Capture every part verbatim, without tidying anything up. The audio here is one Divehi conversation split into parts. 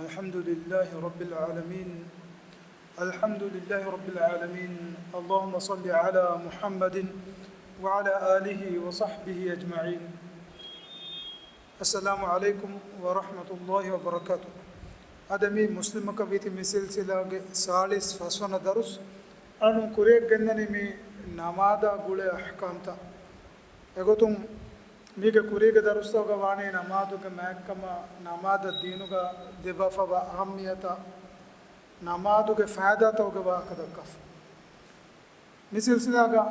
الحمد لله رب العالمين. الحمد لله رب العالمين. اللهم صل على محمد وعلى آله وصحبه أجمعين. السلام عليكم ورحمة الله وبركاته. އަދި މި މުސްލިމަކަށް ވީތި މި ސިލްސިލާގެ ސާޅީސް ފަސްވަނަ ދަރުސް، އަޅުން ކުރިއަށް ގެންދަނީ މި ނަމާދާ ގުޅޭ އަޙްކާމްތައް. އެގޮތުން މީގެ ކުރީގެ ދަރުސްތަކުގަ ވާނީ ނަމާދުގެ މާތްކަމާ، ނަމާދަށް ދީނުގަ ދެއްވާފަވާ އަހައްމިއްޔަތާ، ނަމާދުގެ ފައިދާތަކުގެ ވާހަކަ ދައްކާފަ. މި ސިލްސިލާގަ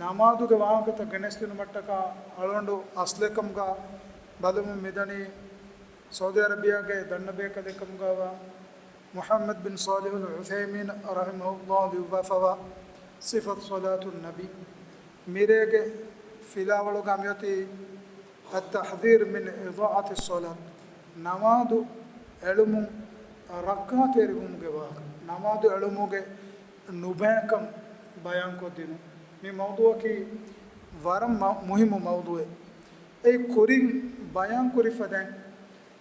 ނަމާދުގެ ވާހަކަތައް ގެނެސްދިނުމަށްޓަކާ އަޅުގަނޑު އަސްލެއް ކަމުގަ ބަލަމުން މިދަނީ ސައުދީ އަރަބިޔާގެ ދަންނަ ބޭކަލެއް ކަމުގަވާ މުޙައްމަދު ބިން ޞާލިޙުލް ޢުޘައިމީން ރަޙިމަހުﷲ ލިޔުއްވާފަވާ ޞިފަތު ޞަލާތުން ނަބީ. މިރޭގެ ފިލާވަޅުގަ މިއޮތީ އައްތަޙްޛީރު މިން އިޟާޢަތި ޞަލާތް، ނަމާދު އެޅުމުން ރައްކާތެރިވުމުގެ ވާހަކަ، ނަމާދު އެޅުމުގެ ނުބައިކަން ބަޔާންކޮށްދިނުން. މި މައުޟޫޢަކީ ވަރަށް މަ-، މުހިއްމު މައުޟޫޢެއް. އެ ކުރިން ބަޔާންކުރި ފަދައިން،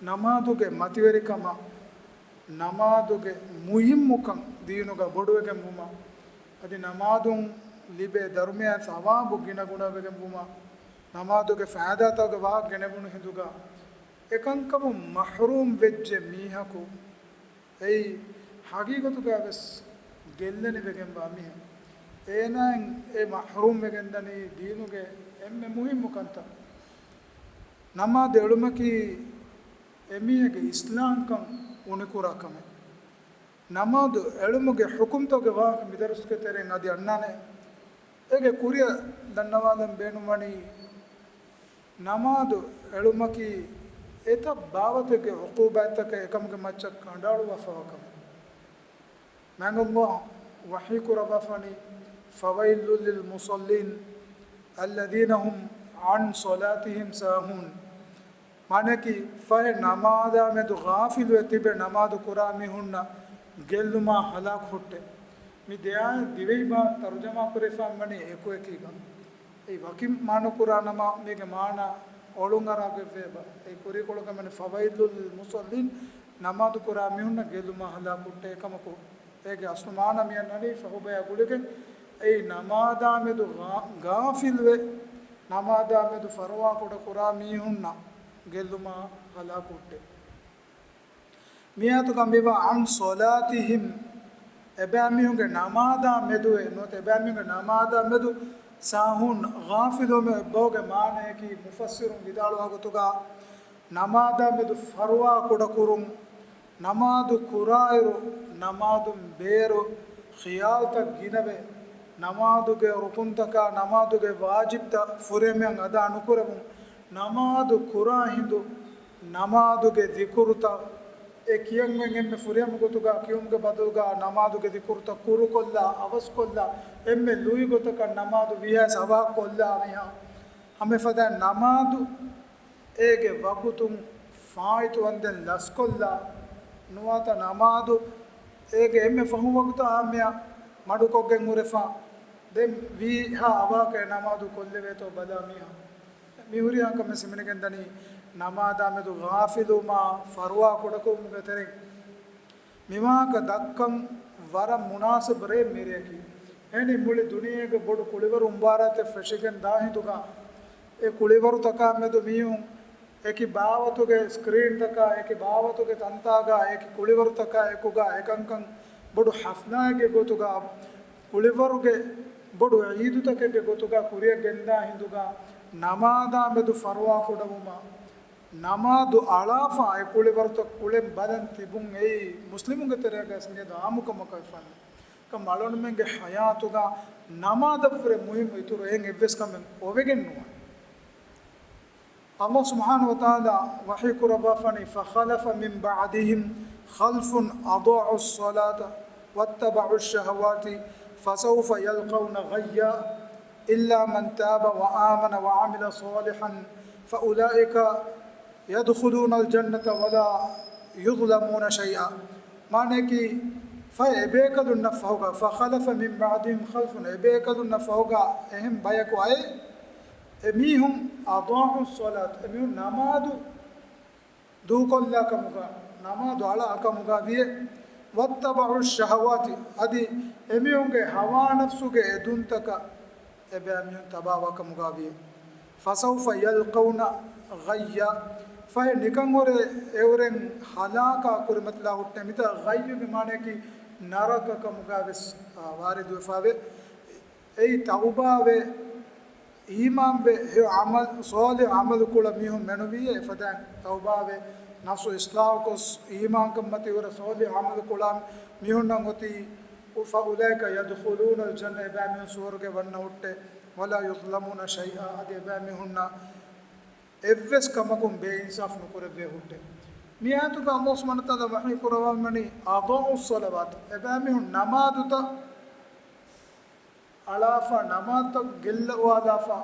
ނަމާދުގެ މަތިވެރިކަމާ، ނަމާދުގެ މުހިއްމުކަން ދީނުގަ ބޮޑުވެގެންވުމާ، އަދި ނަމާދުން ލިބޭ ދަރުމަޔާ ޘަވާބު ގިނަގުނަވެގެންވުމާ، ނަމާދުގެ ފައިދާތަކުގެ ވާހަކަ ގެނެވުނު ހިނދުގަ، އެކަންކަމުން މަޙްރޫމް ވެއްޖެ މީހަކު، އެއީ ޙަޤީޤަތުގަ ވެސް ގެއްލެނިވެގެންވާ މީހެއް. އޭނާއިން އެ މަޙްރޫމް ވެގެންދަނީ ދީނުގެ އެންމެ މުހިއްމު ކަންތައް. ނަމާދު އެޅުމަކީ އެމީހެއްގެ އިސްލާމްކަން އުނިކުރާ ކަމެއް. ނަމާދު އެޅުމުގެ ޙުކުމްތަކުގެ ވާހަކަ މިދަރުސްގެ ތެރެއިން އަދި އަންނާނެ. އޭގެ ކުރިއަށް ދަންނަވާލަން ބޭނުންވަނީ، ނަމާދު އެޅުމަކީ އެތައް ބާވަތެއްގެ ޢުޤޫބާތްތަކެއް އެކަމުގެ މައްޗަށް ކަނޑައަޅުވާފަވާ ކަމެއް. މާތް ﷲ ވަޙީ ކުރައްވާފަވަނީ، فويل للمصلين الذين هم عن صلاتهم ساهون. މާނައަކީ، ފަހެ ނަމާދާ މެދު ޣާފިލުވެ ތިބެ ނަމާދު ކުރާ މީހުންނަށް ގެއްލުމާ ހަލާކު ހުއްޓޭ. މި ދެއާޔަތް ދިވެހިބަހަށް ތަރުޖަމާ ކުރެވިފަ ވަނީ އެކުއެކީގަ. އެއީ ވަކިން މާނަ ކުރާ ނަމަ، މީގެ މާނަ އޮޅުން އަރާގޮތްވޭބަ. އެ ކުރީކޮޅުގަ ވަނީ فويل للمصلين، ނަމާދު ކުރާ މީހުންނަށް ގެއްލުމާ ހަލާކު ހުއްޓޭ ކަމަކު. އޭގެ އަސްލު މާނަ މި އަންނަނީ ފަހުބަޔާ ގުޅިގެން، އެއީ ނަމާދާ މެދު ޣާ-، ޣާފިލްވެ، ނަމާދާ މެދު ފަރުވާ ކުޑަ ކުރާ މީހުންނަށް ގެއްލުމާ ހަލާކު ހުއްޓޭ. މި އާޔަތުގަ މިވާ عن صلاتهم، އެބައިމީހުންގެ ނަމާދާ މެދުވެ، ނުވަތަ އެބައިމީހުންގެ ނަމާދާ މެދު ساهون، ޣާފިލުވުމެއް އޮތް ބަހުގެ މާނަޔަކީ، މުފައްސިރުން ވިދާޅުވާ ގޮތުގަ، ނަމާދާ މެދު ފަރުވާ ކުޑަކުރުން، ނަމާދު ކުރާއިރު، ނަމާދުން ބޭރު ޚިޔާލްތައް ގިނަވެ، ނަމާދުގެ ރުކުންތަކާ، ނަމާދުގެ ވާޖިބްތައް ފުރިހަމަޔަށް އަދާ ނުކުރެވުން، ނަމާދު ކުރާ ހިނދު، ނަމާދުގެ ޛިކުރުތައް އެ ކިޔަން އެންމެ ފުރިހަމަ ގޮތުގަ ކިޔުމުގެ ބަދަލުގަ ނަމާދުގެ ޛިކުރުތައް ކުރުކޮށްލާ، އަވަސްކޮށްލާ، އެންމެ ލުއި ގޮތަކަށް ނަމާދު ވީހާވެސް އަވަހަށް ކޮށްލާ މީހާ. ހަމަ އެފަދައިން ނަމާދު އޭގެ ވަގުތުން ފާއިތުވަންދެން ލަސްކޮށްލާ، ނުވަތަ ނަމާދު އޭގެ އެންމެ ފަހު ވަގުތާ ހަމަޔަށް މަޑުކޮށްގެން ހުރެފާ، ދެން ވީހާ އަވަހަކަށް ނަމާދު ކޮށްލެވޭތޯ ބަލާ މީހާ. މި ހުރިހާ ކަމެއް ހިމެނިގެންދަނީ ނަމާދާ މެދު ޣާފިލުވުމާ ފަރުވާ ކުޑަކުރުމުގެ ތެރެއިން. މިވާހަކަ ދައްކަން ވަރަށް މުނާސަބު ރޭ މިރެއަކީ. އެހެނީ މުޅި ދުނިޔޭގެ ބޮޑު ކުޅިވަރު އުނބާރާތެއް ފެށިގެން ދާ ހިނދުގަ، އެ ކުޅިވަރުތަކާ މެދު މީހުން އެކި ބާވަތުގެ ސްކްރީންތަކާ، އެކި ބާވަތުގެ ތަންތާގަ، އެކި ކުޅިވަރުތަކާ އެކުގަ އެކަންކަން ބޮޑު ޙަފްލާއެއްގެ ގޮތުގަ، ކުޅިވަރުގެ ބޮޑު ޢީދުތަކެއްގެ ގޮތުގަ ކުރިއަށް ގެންދާ ހިނދުގަ، ނަމާދާ މެދު ފަރުވާ ކުޑަވުމަށް، ނަމާދު އަޅާފަ އެ ކުޅިވަރުތައް ކުޅެން ބަލަން ތިބުން އެއީ މުސްލިމުންގެ ތެރޭގަ އެސް މިއަދު އާއްމުކަމަކަށް ވެފަން. ކަމަށް އަޅުގަނޑުމެންގެ ޙަޔާތުގަ ނަމާދަށްވުރެ މުހިއްމު އިތުރު އެހެން އެއްވެސް ކަމެއް އޮވެގެން ނުވާ. ﷲ ސުބްޙާނަހޫ ވަތަޢާލާ ވަޙީ ކުރައްވާފަނީ، فخلف من بعدهم خلف أضاعوا الصلاة واتبعوا الشهوات فسوف يلقون غيا إلا من تاب وآمن وعمل صالحا فأولئك يدخلون الجنة ولا يظلمون شيئا. މާނައަކީ، ފަހެ އެބޭކަލުންނަށް ފަހުގަ، فخلف من بعدهم خلف، އެބޭކަލުންނަށް ފަހުގަ އެހެން ބަޔަކު އައޭ، އެމީހުން أضاعوا الصلاة، އެމީހުން ނަމާދު ދޫކޮށްލާ ކަމުގަ، ނަމާދު އަޅާ ކަމުގަ ވިޔެ. وَاتَّبَعُوا الشَّهَوَاتِ، އަދި އެމީހުންގެ ހަވާ ނަފްސުގެ އެދުންތަކަށް އެބައިމީހުން ތަބާވާ ކަމުގަ ވިޔެ. فَسَوْفَ يَلْقَوْنَ غَيًّا، ފަހެ ނިކަން ހުރެ އެއުރެން ހަލާކާ ކުރިމަތިލާ ހުއްޓޭ. މިތާ ޣައްޔުގެ މާނައަކީ ނަރަކަ ކަމުގަ ވެސް، އާ، ވާރިދުވެފަވޭ. އެއީ ތައުބާވެ، އީމާންވެ، ހެޔޮ ޢަމަލު، ޞާލިޙު ޢަމަލު ކުޅަ މީހުން މެނުވީ އެފަދައިން ތައުބާވެ، ނަފްސު އިޞްލާޙުކޮށް، އީމާންކަން މަތި ހުރެ ޞާލިޙު ޢަމަލު ކުޅާ މީހުންނަށް އޮތީ، فَأُولَٰئِكَ يَدْخُلُونَ الْجَنَّةَ، އެބައިމީހުން ސުވަރުގެ ވަންނަ ހުއްޓޭ، وَلَا يُظْلَمُونَ شَيْئًا، އަދި އެބައިމީހުންނަށް އެއްވެސް ކަމަކުން ބޭއިންސާފު ނުކުރެއްވޭ ހުއްޓޭ. މި އާޔަތުގަ ﷲ ސުބްޙާނަހޫ ވަތަޢާލާ ވަޙީ ކުރައްވަނީ، أَضَاعُوا الصَّلَوَاتَ، އެބައިމީހުން ނަމާދުތައް އަޅާފަ، ނަމާދުތައް ގެއްލަވާލާފަ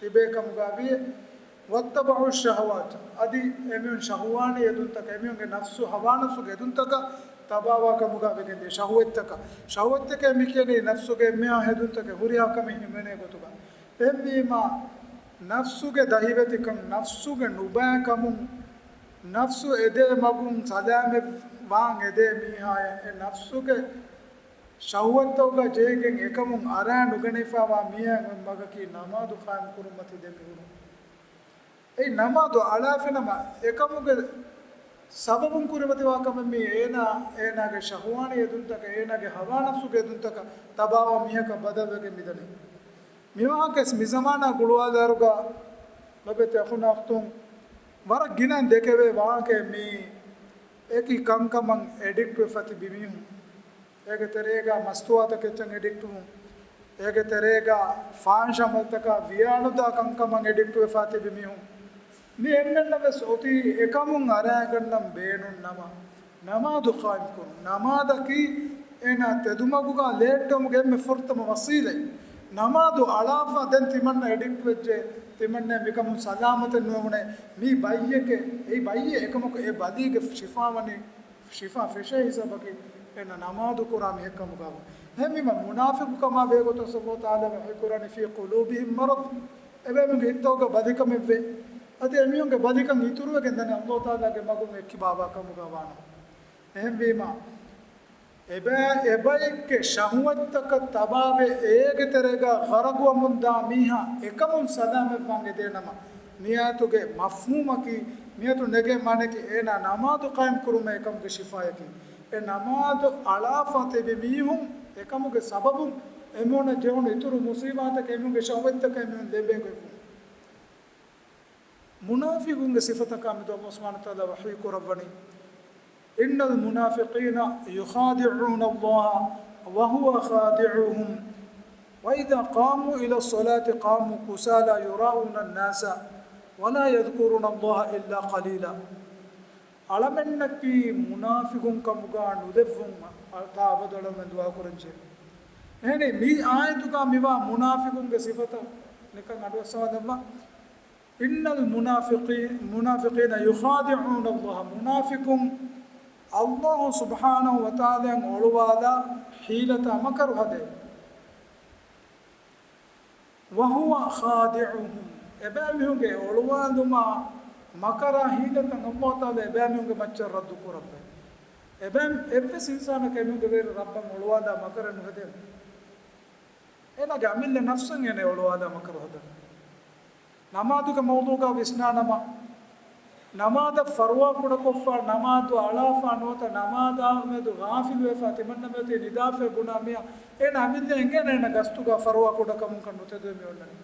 ތިބޭ ކަމުގަ ވިޔެ. وَاتَّبَعُوا الشَّهَوَاتِ، އަދި އެމީހުން ޝަހުވާނީ އެދުންތަކަށް، އެމީހުންގެ ނަފްސު، ހަވާ ނަފްސުގެ އެދުންތަކަށް ތަބާވާ ކަމުގަ ވެގެންދިޔަ ޝަހުވަތްތަކަށް. ޝަހުވަތްތަކޭ މި ކިޔަނީ ނަފްސުގެ އެންމެހާ އެދުންތަކެއް ހުރިހާ ކަމެއް ހިމެނޭ ގޮތުގަ. އެހެންވީމާ، ނަފްސުގެ ދަހިވެތިކަން، ނަފްސުގެ ނުބައިކަމުން، ނަފްސު އެދޭ މަގުން ސަލާމަތް ވާން އެދޭ މީހާޔަށް، އެ ނަފްސުގެ ޝަހުވަތްތަކުގަ ޖެހިގެން އެކަމުން އަރާ ނުގަނެފައިވާ މީހާ އޮތް މަގަކީ ނަމާދު ޤާއިމް ކުރުން މަތި ދެމިހުރުން. އެއީ ނަމާދު އަޅާފިނަމަ، އެކަމުގެ ސަބަބުން ކުރިމަތިވާ ކަމެއް މީ އޭނާ، އޭނާގެ ޝަހުވާނީ އެދުންތަކަށް، އޭނާގެ ހަވާ ނަފްސުގެ އެދުންތަކަށް ތަބާވާ މީހަކަށް ބަދަލުވެގެން މިދަނީ. މިވާހަކަސް މިޒަމާނާ ގުޅުވާލާއިރުގަ ލޮބެތި އަޚުންނާ އުޚްތުން ވަރަށް ގިނައިން ދެކެވޭ ވާހަކައެއް މީ އެކި ކަންކަމަށް އެޑިކްޓްވެފަ ތިބި މީހުން. އޭގެ ތެރޭގަ މަސްތުވާތަކެއްޗަށް އެޑިކްޓްވުން. އޭގެ ތެރޭގަ ފާހިޝް އަމަލުތަކާ ވިޔާނުދާ ކަންކަމަށް އެޑިކްޓްވެފަ ތިބި މީހުން. މި އެންމެންނަށް ވެސް އޮތީ އެކަމުން އަރާގަންނަން ބޭނުން ނަމަ، ނަމާދު ޤާއިމްކުރުން. ނަމާދަކީ އޭނާ ތެދުމަގުގަ ލޭއްޓެވުމުގެ އެންމެ ފުރަތަމަ ވަސީލަތް. ނަމާދު އަޅާފަ ދެން ތިމަންނަ އެޑިކްޓްވެއްޖެ، ތިމަންނަ މިކަމުން ސަލާމަތެއް ނުވެވުނޭ. މީ ބައްޔެކޭ، އެއީ ބައްޔެއް އެކަމަކު އެ ބަލީގެ ޝިފާވަނީ، ޝިފާ ފެށޭ ހިސާބަކީ އޭނާ ނަމާދު ކުރާ މީހެއް ކަމުގަ. އެހެންވީމަ މުނާފިޤުކަމާ ބެހޭގޮތުން ﷲ ތަޢާލާ ވަޙީ ކުރާނީ، فِي قُلُوبِهِمْ مَرَضٌ، އެބައިމީހުންގެ ހިތްތަކުގަ ބަލިކަމެއްވޭ. އަދި އެމީހުންގެ ބަލިކަން އިތުރުވެގެން ދަނީ ﷲ ތަޢާލާގެ މަގުން އެއްކިބާވާ ކަމުގަ ވާނަމަ. އެހެންވީމަ، އެބަ-، އެބައެއްގެ ޝަހުވަތްތަކަށް ތަބާވެ، އޭގެ ތެރޭގަ ޣަރަޤުވަމުން ދާ މީހާ އެކަމުން ސަލާމަތްވާން އެދޭނަމަ، މިއާޔަތުގެ މަފްހޫމަކީ، މިއާޔަތު ނެގޭ މާނައަކީ، އޭނާ ނަމާދު ޤާއިމް ކުރުމޭ އެކަމުގެ ޝިފާޔަކީ. އެ ނަމާދު އަޅާފަ ތިބި މީހުން އެކަމުގެ ސަބަބުން އެމީހުންނަށް ޖެހުނު އިތުރު މުޞީބާތަކެއް އެމީހުންގެ ޝަހުވަތްތަކަށް އެމީހުން ލެއްބޭ ގޮތްވުން. މުނާފިޤުންގެ ސިފަތަކާ މެދު ﷲ ސުބްޙާނަހޫ ވަތަޢާލާ ވަޙީ ކުރައްވަނީ، إِنَّ الْمُنَافِقِينَ يُخَادِعُونَ اللَّهَ وَهُوَ خَادِعُهُمْ وَإِذَا قَامُوا إِلَى الصَّلَاةِ قَامُوا كُسَالَىٰ يُرَاءُونَ النَّاسَ وَلَا يَذْكُرُونَ اللَّهَ إِلَّا قَلِيلًا. އަޅަމެންނަކީ މުނާފިޤުން ކަމުގަ ނުލެއްވުން ތާ އަބަދު އަޅަމެން ދުޢާ ކުރަންޖެހޭ. އެހެނީ، މި އާޔަތުގަ މިވާ މުނާފިޤުންގެ ސިފަތައް ނިކަން އަޑުއައްސަވާލައްވާ. إِنَّ الْمُنَافِقِي-، الْمُنَافِقِينَ يُخَادِعُونَ اللَّهَ، މުނާފިޤުން ﷲ ސުބްޙާނަހޫ ވަތަޢާލާއަށް އޮޅުވާލާ ޙީލަތާ މަކަރު ހަދޭ. وَهُوَ خَادِعُهُمْ، އެބައިމީހުންގެ އޮޅުވާލުމާ މަކަރާ ޙީލަތައް ﷲ ތަޢާލާ އެބައިމީހުންގެ މައްޗަށް ރައްދު ކުރައްވައި. އެބައި-، އެއްވެސް އިންސާނަކަށް އެމީހުންގެ ވެރި ރައްބަށް އޮޅުވާލާ މަކަރެއް ނުހެދޭނެ. އޭނާގެ އަމިއްލަ ނަފްސަށް އޭނަ އޮޅުވާލާ މަކަރު ހަދަން. ނަމާދުގެ މައުޟޫޢުގަ ވިސްނާނަމަ، ނަމާދަށް ފަރުވާ ކުޑަކޮށްފަ، ނަމާދު އަޅާފަ ނުވަތަ ނަމާދާ މެދު ޣާފިލުވެފަ ތިމަންނަ މެދު ނިދާފަ ބުނާ މިޔާ، އޭނަ އަމިއްލަ އެނގޭނެ އޭނަ ގަސްތުގަ ފަރުވާ ކުޑަކަމުންކަން ނުތެދުވެ މި އޮންނަނީ.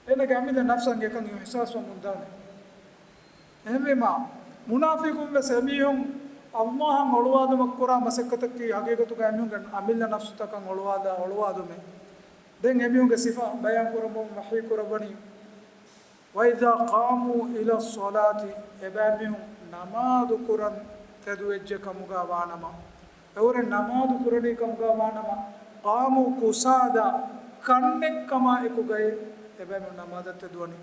އޭނަގެ އަމިއްލަ ނަފްސަށް އެކަން އިޙްސާސްވަމުން ދާނެ. އެހެންވީމާ، މުނާފިޤުން ވެސް އެމީހުން ﷲ އަށް އޮޅުވާލުމަށް ކުރާ މަސައްކަތަކީ ހަގީގަތުގަ އެމީހުންގެ އަމިއްލަ ނަފްސުތަކަށް އޮޅުވާލާ އޮޅުވާލުމެއް. ދެން އެމީހުންގެ ސިފަ ބަޔާން ކުރަމުން ވަޙީ ކުރައްވަނީ، وَإِذَا قَامُوا إِلَى الصَّلَاةِ، އެބައިމީހުން ނަމާދު ކުރަން ތެދުވެއްޖެ ކަމުގަ ވާނަމަ، އެއުރެން ނަމާދު ކުރަނީ ކަމުގަ ވާނަމަ، قَامُوا كُسَالَىٰ، ކަންނެއްކަމާ އެކުގައި އެބައިމީހުން ނަމާދަށް ތެދުވަނީ.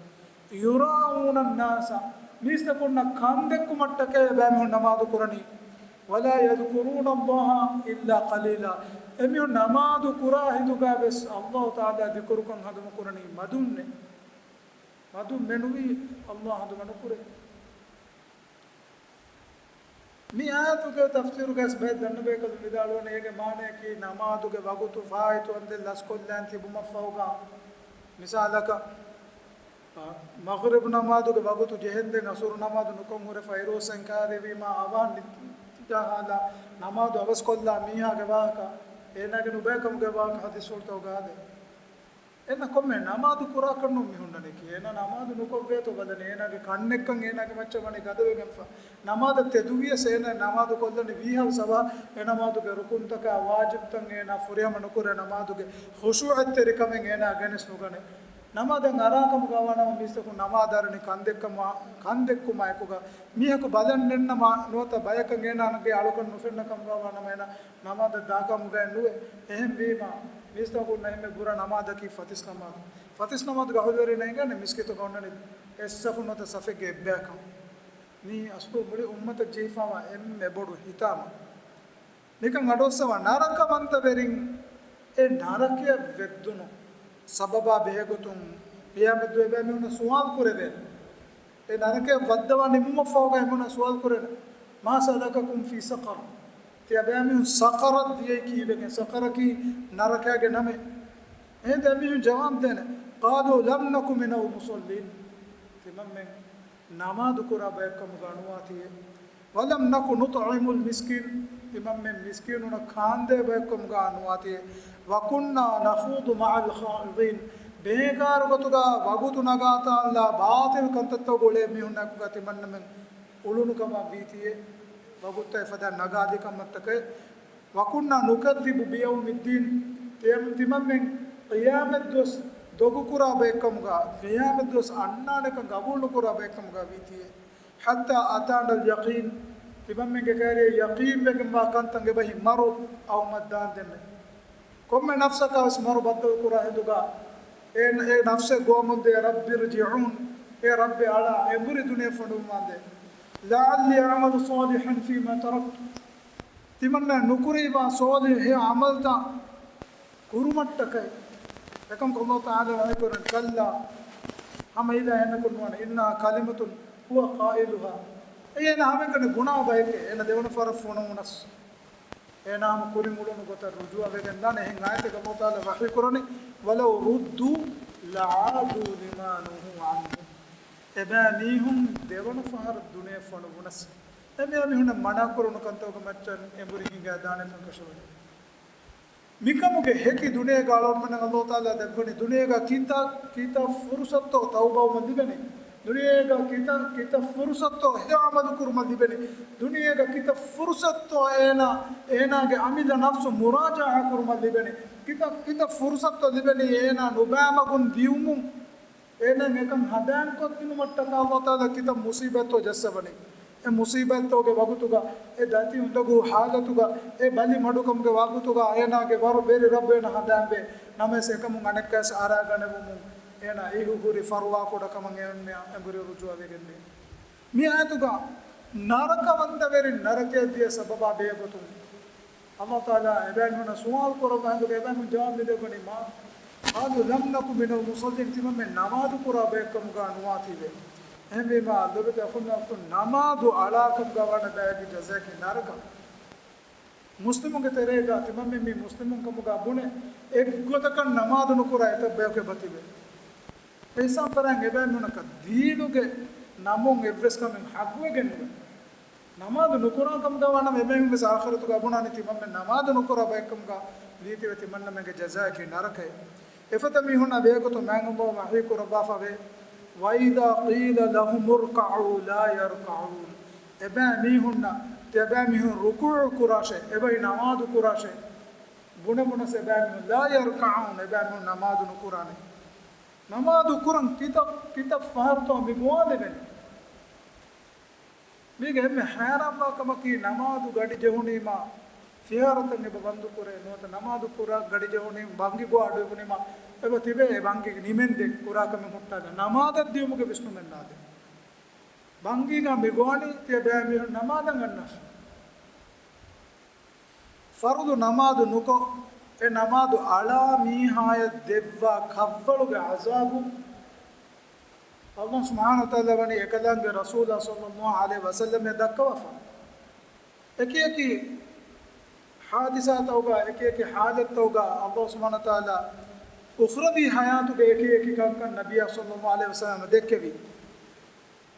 يُرَاءُونَ النَّاسَ، މީސްތަކުންނަށް ކަންދެއްކުމަށްޓަކައި އެބައިމީހުން ނަމާދު ކުރަނީ. وَلَا يَذْكُرُونَ اللَّهَ إِلَّا قَلِيلًا، އެމީހުން ނަމާދު ކުރާ ހިނދުގަ ވެސް ﷲ ތަޢާލާ ޛިކުރުކަން ހަނދުމަ ކުރަނީ މަދުންނޭ. މަދުން މެނުވީ ﷲ ހަނދުމަ ނުކުރޭ. މި އާޔަތުގެ ތަފްސީރުގައި ބައެއް ދަންނަބޭކަލުން ވިދާޅުވަނީ އޭގެ މާނަޔަކީ ނަމާދުގެ ވަގުތު ފާއިތުވަންދެން ލަސްކޮށްލާން ތިބުމަށްފަހުގަ، މިސާލަކަށް، އާ، މަޣްރިބް ނަމާދުގެ ވަގުތު ޖެހެންދެން އަސުރު ނަމާދު ނުކޮށް ހުރެ ފައިރޫއްސަން ކާރިވީމާ އަވަހަށް ނިދާ ހާލާ ނަމާދު އަވަސްކޮށްލާ މީހާގެ ވާހަކަ، އޭނާގެ ނުބައިކަމުގެ ވާހަކަ ޙަދީޘްފުޅުތަކުގަ އާދޭ. އޭނާ ކޮންމެ ނަމާދު ކުރާކަށްނު މި ހުންނަނީކީ. އޭނާ ނަމާދު ނުކޮށްވޭތޯ ބަލަނީ. އޭނާގެ ކަންނެއްކަން އޭނާގެ މައްޗަށް ވަނީ ގަދަވެގެންފަ. ނަމާދަށް ތެދުވިޔަސް އޭނާ ނަމާދު ކޮށްލަނީ ވީހާވެސް އަވަހަށް. އެ ނަމާދުގެ ރުކުންތަކާ ވާޖިބްތައް އޭނާ ފުރިހަމަ ނުކުރޭ. ނަމާދުގެ ޚުޝޫޢަތްތެރިކަމެއް އޭނާ ގެނެސް ނުގަނޭ. ނަމާދަށް އަރާކަމުގަ ވާނަމަ މީސްތަކުން ނަމާދަށް އަރަނީ ކަންދެއްކަމާ، ކަންދެއްކުމާ އެކުގަ މީހަކު ބަލަން ނެތްނަމަ ނުވަތަ ބަޔަކަށް އޭނާގެ އަޅުކަން ނުފެންނަ ކަމުގަ ވާނަމަ އޭނާ ނަމާދަށް ދާކަމުގައެއް ނުވޭ. އެހެންވީމާ، މީސްތަކުންނަށް އެންމެ ބުރަ ނަމާދަކީ ފަތިސް ނަމާދު. ފަތިސް ނަމާދުގެ އަހުލުވެރިންނަށް އެނގޭނެ މިސްކިތުގަ އޮންނަނީ އެއްސަފުން ނުވަތަ ސަފެއްގެ އެއްބަޔަކަށް. މީ އަސްލު މުޅި އުއްމަތަށް ޖެހިފައިވާ އެންމެ ބޮޑު ހިތާމަ. ނިކަން އަޑުއައްސަވާ ނަރަކަވަންތަވެރިން އެ ނަރަކަޔަށް ވެއްދުނު ސަބަބާ ބެހޭގޮތުން ޤިޔާމަތްދުވަހު އެބައިމީހުންނަށް ސުވާލު ކުރެވޭނެ. އެ ނަރަކަޔަށް ވައްދަވާ ނިމުމަށްފަހުގަ އެމީހުންނަށް ސުވާލު ކުރޭނެ، "ما سلككم في سقر؟" ތިޔަބައިމީހުން ސަޤަރަށް ދިޔައީ ކީއްވެގެން؟ ސަޤަރަކީ ނަރަކައިގެ ނަމެއް. އެހިނދު އެމީހުން ޖަވާބު ދޭނެ، "قالوا لم نك من المصلين." ތިމަންމެން ނަމާދު ކުރާ ބަޔަކަށް ކަމުގަ ނުވާތީއޭ. "ولم نك نطعم المسكين." ތިމަންމެން މިސްކީނުންނަށް ކާންދޭ ބަޔަކަށް ކަމުގަ ނުވާތީއޭ. "وكنا نخوض مع الخائضين." ބޭކާރު ގޮތުގަ ވަގުތު ނަގާތާންލާ ބާޠިލް ކަންތައްތަކުގަ އުޅޭ މީހުންނާއެކުގަ ތިމަންމެން އުޅުނު ކަމަށް ވީތީއޭ. ވަގުތުތައް އެފަދަ ނަގާލި ކަމަށްތަކެއް. "وكنا نكذب بيوم الدين." ތިމަން، ތިމަންމެން ޤިޔާމަތްދުވަސް ދޮގުކުރާ ބައެއްކަމުގަ، ޤިޔާމަތްދުވަސް އަންނާނެކަން ގަބޫލުނުކުރާ ބައެއްކަމުގަ ވީތީއޭ. "حتى أتانا اليقين." ތިމަންމެންގެ ކައިރިއަށް ޔަޤީންވެގެންވާ ކަންތައް އެބަހީ މަރު އައުމަށް ދާންދެންނެ. ކޮންމެ ނަފްސަކާވެސް މަރު ބައްދަލުކުރާ ހިނދުގަ، އެ، އެ ނަފްސެއް ގޮވަމުންދޭ، "رب ارجعون." އޭ ރައްބޭ އަޅާ، އެނބުރި ދުނިޔެ ފޮނުވުމާނދޭ. "لعلي أعمل صالحا فيما تركت." ތިމަންނަ ނުކުރެވިފަ ޞާލިޙު ހެޔޮ ޢަމަލުތައް ކުރުމަށްޓަކައި. އެކަމަކު ﷲ ތަޢާލާ ވަޙީކުރަނީ، "كلا." ހަމަ އިލާ އެހެނަކުން ނުވާނެ. "إنها كلمة هو قائلها." އެއީ އޭނަ ހަމައެކަނި ބުނާ ބައެކޭ. އޭނަ ދެވަނަ ފަހަރަށް ފޮނުވުނަސް އޭނާ ހަމަ ކުރިން އުޅުނު ގޮތަށް ރުޖޫޢަވެގެން ދާނެ. އެހެން އާޔަތެއްގަ ﷲ ތަޢާލާ ވަޙީކުރަނީ، "ولو ردوا لعادوا لما نهوا عنه." އެބައިމީހުން ދެވަނަ ފަހަރަށް ދުނިޔެ ފޮނުވުނަސް، އެބައިމީހުންނަށް މަނާކުރުނު ކަންތަކުގެ މައްޗަށް އެނބުރި ހިނގައިދާނެ ކަންކަށަވަރު. މިކަމުގެ ހެކި ދުނިޔޭގަ އަޅުގަނޑުމެންނަށް ﷲ ތަޢާލާ ދެއްވަނީ. ދުނިޔޭގަ ކިތައް، ކިތައް ފުރުޞަތުތޯ ތައުބާވުމަށް ލިބެނީ. ދުނިޔޭގަ ކިތައް، ކިތައް ފުރުޞަތުތޯ ހެޔޮ ޢަމަލު ކުރުމަށް ލިބެނީ. ދުނިޔޭގަ ކިތައް ފުރުޞަތުތޯ އޭނާ، އޭނާގެ އަމިއްލަ ނަފްސު މުރާޖަޢާ ކުރުމަށް ލިބެނީ. ކިތައް، ކިތައް ފުރުޞަތުތޯ ލިބެނީ އޭނާ ނުބައިމަގުން ދިޔުމުން. އޭނާ އެކަން ހަނދާންކޮށްދިނުމަށްޓަކާ ﷲ ތަޢާލާ ކިތައް މުޞީބަތްތޯ ޖައްސަވަނީ. އެ މުޞީބަތްތަކުގެ ވަގުތުގަ، އެ ދަތި އުނދަގޫ ޙާލަތުގަ، އެ ބަލި މަޑުކަމުގެ ވަގުތުގަ އޭނާގެ ވަރު ވެރި ރައްބު އޭނާ ހަނދާންވޭ. ނަމަވެސް އެކަމުން އަނެއްކާވެސް އަރާގަނެވުމުން އޭނާ އިހު ހުރި ފަރުވާ ކުޑަކަމަށް އެ އެނބުރި ރުޖޫޢަވެގެންދޭ. މި އާޔަތުގަ ނަރަކަވަންތަވެރިން ނަރަކަޔަށް ދިޔަ ސަބަބާ ބެހޭގޮތުން ﷲ ތަޢާލާ އެބައިމީހުންނަށް ސުވާލު ކުރައްވާ ހިނދުގަ އެބައިމީހުން ޖަވާބު މި ދެއްވަނީ، ما، قالوا لم نك من المصلين، ތިމަންމެން ނަމާދު ކުރާ ބައެއްކަމުގަ ނުވާތީވެ. އެހެންވީމާ، ލޯބިވެތި އަޚުންނާ އުޚްތުން، ނަމާދު އަޅާކަމުގަ ވާނެ ބައެއްގެ ޖަޒާއަކީ ނަރަކަ. މުސްލިމުންގެ ތެރޭގަ ތިމަންމެން މި މުސްލިމުން ކަމުގަ ބުނެ، އެއްގޮތަކަށް ނަމާދު ނުކުރާ އެތައް ބަޔަކު އެބަތިބެ. އެހިސާބު ފަރާތް އެބައިމީހުންނަކަށް ދީނުގެ ނަމުން އެއްވެސް ކަމެއް ޙައްޤުވެގެން ނުވޭ. ނަމާދު ނުކުރާ ކަމުގަ ވާނަމަ އެބައިމީހުން ވެސް އާޚިރަތުގަ ބުނާނީ ތިމަންމެން ނަމާދު ނުކުރާ ބައެއްކަމުގަ ވީތީވެ ތިމަންނަމެންގެ ޖަޒާއަކީ ނަރަކައެއް. އެފަދަ މީހުންނާ ބެހޭގޮތުން މާތް ﷲ ވަޙީ ކުރައްވާފަވޭ، وإذا قيل لهم اركعوا لا يركعون. އެބައިމީހުންނަށް، ތިޔަބައިމީހުން ރުކޫޢު ކުރާށޭ، އެބައި ނަމާދު ކުރާށޭ. ބުނެ ބުނަސް އެބައިމީހުން، لا يركعون، އެބައިމީހުން ނަމާދު ނުކުރާނެ. ނަމާދު ކުރަން ކިތައް، ކިތައް ފަހަރުތޯ މި ގޮވާލެވެނީ؟ މީގެ އެންމެ ހައިރާންވާ ކަމަކީ، ނަމާދު ގަޑި ޖެހުނީމާ ފިހާރަތައް އެބަ ބަންދު ކުރޭ ނުވަތަ، ނަމާދު ކުރާ ގަޑި ޖެހުނީ ބަންގި ގޮވާ އަޑު އިވުނީމާ އެބަ ތިބޭ އެ ބަންގި ނިމެންދެން ކުރާ ކަމެއް ހުއްޓާލާ ނަމާދަށް ދިޔުމުގެ ވިސްނުމެއް ނާދޭ. ބަންގީގަ މި ގޮވަނީ ތިޔަބައިމީހުން ނަމާދަށް އަންނާށޭ. ފަރުޟު ނަމާދު ނުކޮށް، އެ ނަމާދު އަޅާ މީހާޔަށް ދެއްވާ ކަށްވަޅުގެ ޢަޒާބު ﷲ ސުބްޙާނަހޫ ވަތަޢާލާ ވަނީ އެކަލާނގެ ރަސޫލާ ޞައްލައްލާހު ޢަލައިހި ވަސައްލަމަށް ދައްކަވާފަ. އެކިއެކި ޙާދިސާތަކުގަ، އެކިއެކި ޙާލަތްތަކުގަ އަﷲ ސުބްޙާނަހޫ ވަތަޢާލާ އުޚްރަވީ ޙަޔާތުގެ އެކިއެކި ކަންކަން ނަބިއްޔާ ޞައްލައްލާހު ޢަލައިހި ވަސައްލަމަ ދެއްކެވި.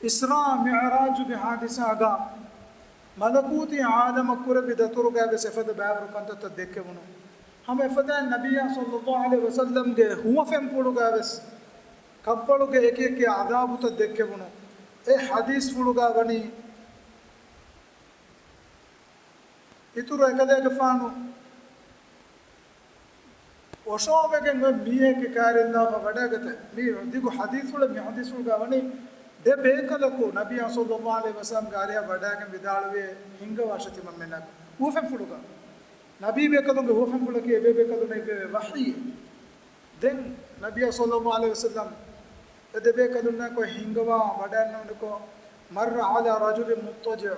އިސްރާ މިޢުރާޖުގެ ޙާދިސާގަ މަލަކޫތީ ޢާލަމަށް ކުރެއްވި ދަތުރުގައިވެސް އެފަދަ ބައިވަރު ކަންތައްތައް ދެއްކެވުނު. ހަމަ އެފަދައިން ނަބިއްޔާ ޞައްލައްލާހު ޢަލައިހި ވަސައްލަމްގެ ހުވަފެންފުޅުގައިވެސް ކަށްވަޅުގެ އެކި އެކި ޢަޛާބުތައް ދެއްކެވުނު. އެ ޙަދީޘްފުޅުގަ ވަނީ، އިތުރު އެކަލޭގެފާނު އޮށޯވެގެން އޮތް މީހެއްގެ ކައިރިން ލާފަ ވަޑައިގަތެ. މި ދިގު ޙަދީޘްފުޅެއް. މި ޙަދީޘްފުޅުގަ ވަނީ ދެ ބޭކަލަކު ނަބިއްޔާ ޞައްލައްލާހު ޢަލައިހި ވަސައްލަމްގެ އަރިހަށް ވަޑައިގެން ވިދާޅުވި ހިންގަވާށޭ ތިމަންމެންނަކު. ހުވަފެންފުޅުގަ ނަބީ ބޭކަލުންގެ ހުވަފެންފުޅަކީ އެބޭބޭކަލުންނަށް އިއްވެވޭ ވަޙީއެއް. ދެން ނަބިއްޔާ ޞައްލައްލާހު ޢަލައިހި ވަސައްލަމް އެ ދެބޭކަލުންނާއެކު ހިންގަވާ ވަޑައިގަންނަވަނިކޮށް، مر على رجل مضطجع،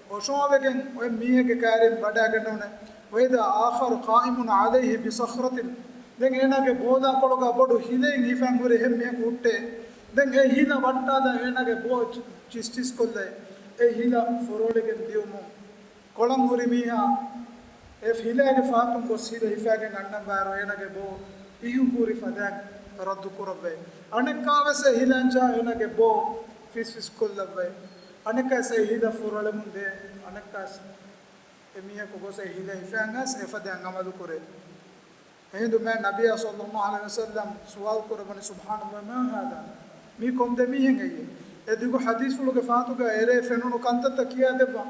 އޮށޯވެގެން އޮތް މީހެއްގެ ކައިރިން ވަޑައިގަންނަވަނެ. وإذا آخر قائم عليه بصخرة، ދެން އޭނާގެ ބޯލާކޮޅުގަ ބޮޑު ހިލައެއް ހިފަން ހުރި އެހެން މީހަކު ހުއްޓޭ. ދެން އެ ހިލަ ވައްޓާލާ އޭނާގެ ބޯ ޗިސްޗިސްކޮށްލައި، އެ ހިލަ ފޮރޮޅިގެން ދިއުމުން ކޮޅަށް ހުރި މީހާ އެ ހިލައިގެ ފަހަތުން ގޮސް ހިލަ ހިފައިގެން އަންނަން ވާއިރު އޭނާގެ ބޯ އިހު ހުރި ފަދައިން ރައްދު ކުރައްވައި. އަނެއްކާވެސް އެ ހިލައިން ޖާ އޭނާގެ ބޯ ފިސްފިސް ކޮށްލައްވައި. އަނެއްކާވެސް އެ ހިލަ ފޮރޮޅެމުން ދޭ. އަނެއްކާވެސް އެ މީހަކު ގޮސް އެ ހިލަ ހިފައިގެން އެ ފަދައިން ޢަމަލު ކުރޭ. އެހިނދު މާތް ނަބިއްޔާ ޞައްލައްލާހު ޢަލައިހި ވަސައްލަމް ސުވާލު ކުރައްވަނީ، سبحان الله، ما هذا؟ މީ ކޮން ދެ މީހެއް އެއްޔޭ؟ އެ ދިގު ޙަދީޘްފުޅުގެ ފަހަތުގަ އެރޭ ފެނުނު ކަންތައްތައް ކިޔާދެއްވާ.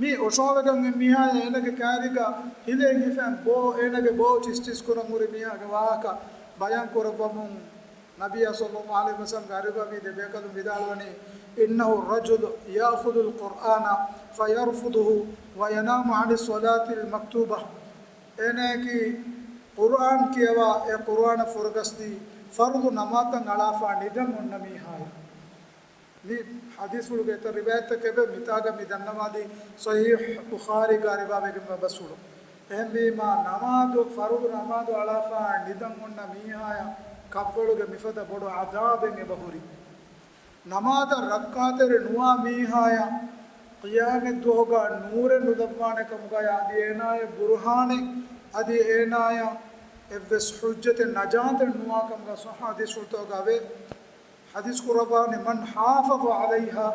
މީ އޮށޯވެގެން އޮތް މީހާޔާ އޭނާގެ ކައިރީގަ ހިލައެއް ހިފަން ބޯ އޭނާގެ ބޯ ޗިސްޗިސް ކުރަން ހުރި މީހާގެ ވާހަކަ ބަޔާން ކުރައްވަމުން، ނަބިއްޔާ ޞައްލައްލާހު ޢަލައިހި ވަސައްލަމްގެ އަރިހުގަ ވީ ދެ ބޭކަލުން ވިދާޅުވަނީ، إنه الرجل يأخذ القرآن فيرفضه وينام عن الصلاة المكتوبة. އޭނާއަކީ ޤުރުއާން ކިޔަވާ، އެ ޤުރުއާނަށް ފުރަގަސްދީ، ފަރުޟު ނަމާދަށް އަޅާފާ ނިދަން އޮންނަ މީހާޔަށް. މި ޙަދީޘްފުޅުގެ އެތައް ރިވާޔަތްތަކެވެ. މިތާގަ މި ދަންނަވާލީ ޞަޙީޙު ބުޚާރީގަ ރިވާވެގެންވާ ބަސްފުޅު. އެހެންވީމާ، ނަމާދު، ފަރުޟު ނަމާދު އަޅާފާ ނިދަން އޮންނަ މީހާޔަށް ކަށްވަޅުގެ މިފަދަ ބޮޑު ޢަޛާބެއް އެބަހުރި. ނަމާދަށް ރައްކާތެރި ނުވާ މީހާޔަށް ޤިޔާމަތްދުވަހުގަ ނޫރެއް ނުލައްވާނެ ކަމުގައި އަދި އޭނާޔަށް ބުރުހާނެއް، އަދި އޭނާޔަށް އެއްވެސް ޙުއްޖަތެއް، ނަޖާތެއް ނުވާ ކަމުގަ ޞައްޙަ ޙަދީޘްފުޅުތަކުގައިވޭ. ޙަދީޘް ކުރައްވާނެ، من حافظ عليها،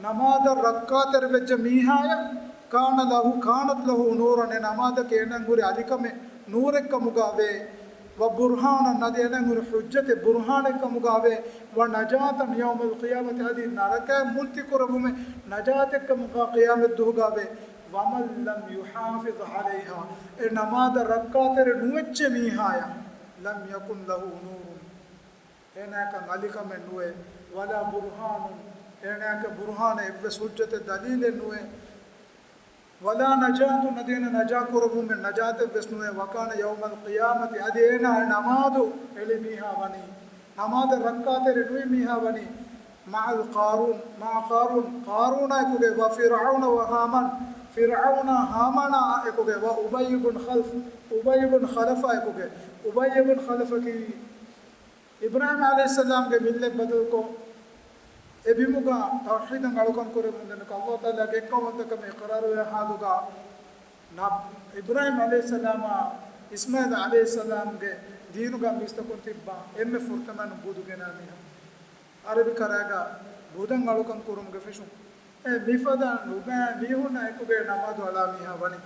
ނަމާދަށް ރައްކާތެރިވެއްޖެ މީހާޔަށް، كان له، كانت له نورا، އެ ނަމާދަކީ އޭނާއަށް ހުރި އަލިކަމެއް ނޫރެއްކަމުގައިވޭ. وبرهانا، އަދި އޭނާއަށް ހުރި ޙުއްޖަތެއް ބުރުހާނެއްކަމުގައިވޭ. ونجاة يوم القيامة، އަދި ނަރަކައިން މުއްތިކުރެއްވުމެއް ނަޖާތެއްކަމުގަ ޤިޔާމަތްދުވަހުގައިވޭ. ومن لم يحافظ عليها، އެ ނަމާދަށް ރައްކާތެރި ނުވެއްޖެ މީހާޔަށް، لم يكن له نور، އޭނާއަކަށް އަލިކަމެއް ނުވޭ، ولا برهان، އޭނާއަކަށް ބުރުހާނެއް އެއްވެސް ޙުއްޖަތެއް ދަލީލެއް ނުވޭ، ولا نجاة، އަދި އޭނާ ނަޖާ ކުރެއްވުމެއް ނަޖާތެއްވެސް ނުވޭ، وكان يوم القيامة، އަދި އޭނާ އެ ނަމާދު އެޅި މީހާ ވަނީ، ނަމާދަށް ރައްކާތެރި ނުވި މީހާ ވަނީ، مع القارون، مع قارون، ޤާރޫނާއެކުގައި، وفرعون وهامان، ފިރްޢައުނާ ހާމާނާ އެކުގައި، وأبي بن خلف، އުބައްޔު ބިން ޚަލަފާ އެކުގައި. އުބައްޔު ބިން ޚަލަފަކީ އިބްރާހީމް ޢަލައިހިއްސަލާމްގެ މިއްލަތް ބަދަލުކޮށް، އެ ބިމުގަ ތައުޙީދަށް އަޅުކަން ކުރެވުން ދެން ﷲ ތަޢާލާގެ އެއްކައުވަންތަކަމެއް އިޤްރާރުވެ ހާލުގަ، ނަބް-، އިބްރާހީމް ޢަލައިހިއްސަލާމާ އިސްމާޢީލް ޢަލައިހިއްސަލާމްގެ ދީނުގަ މީސްތަކުން ތިއްބާ އެންމެ ފުރަތަމަ ބުދު ގެނައި މީހާ. ޢަރަބި ކަރައިގަ ބުދަށް އަޅުކަން ކުރުމުގެ ފެށުން. އެ މިފަދަ ނުބައި މީހުންނާ އެކުގައި ނަމާދު އަޅާ މީހާ ވަނީ.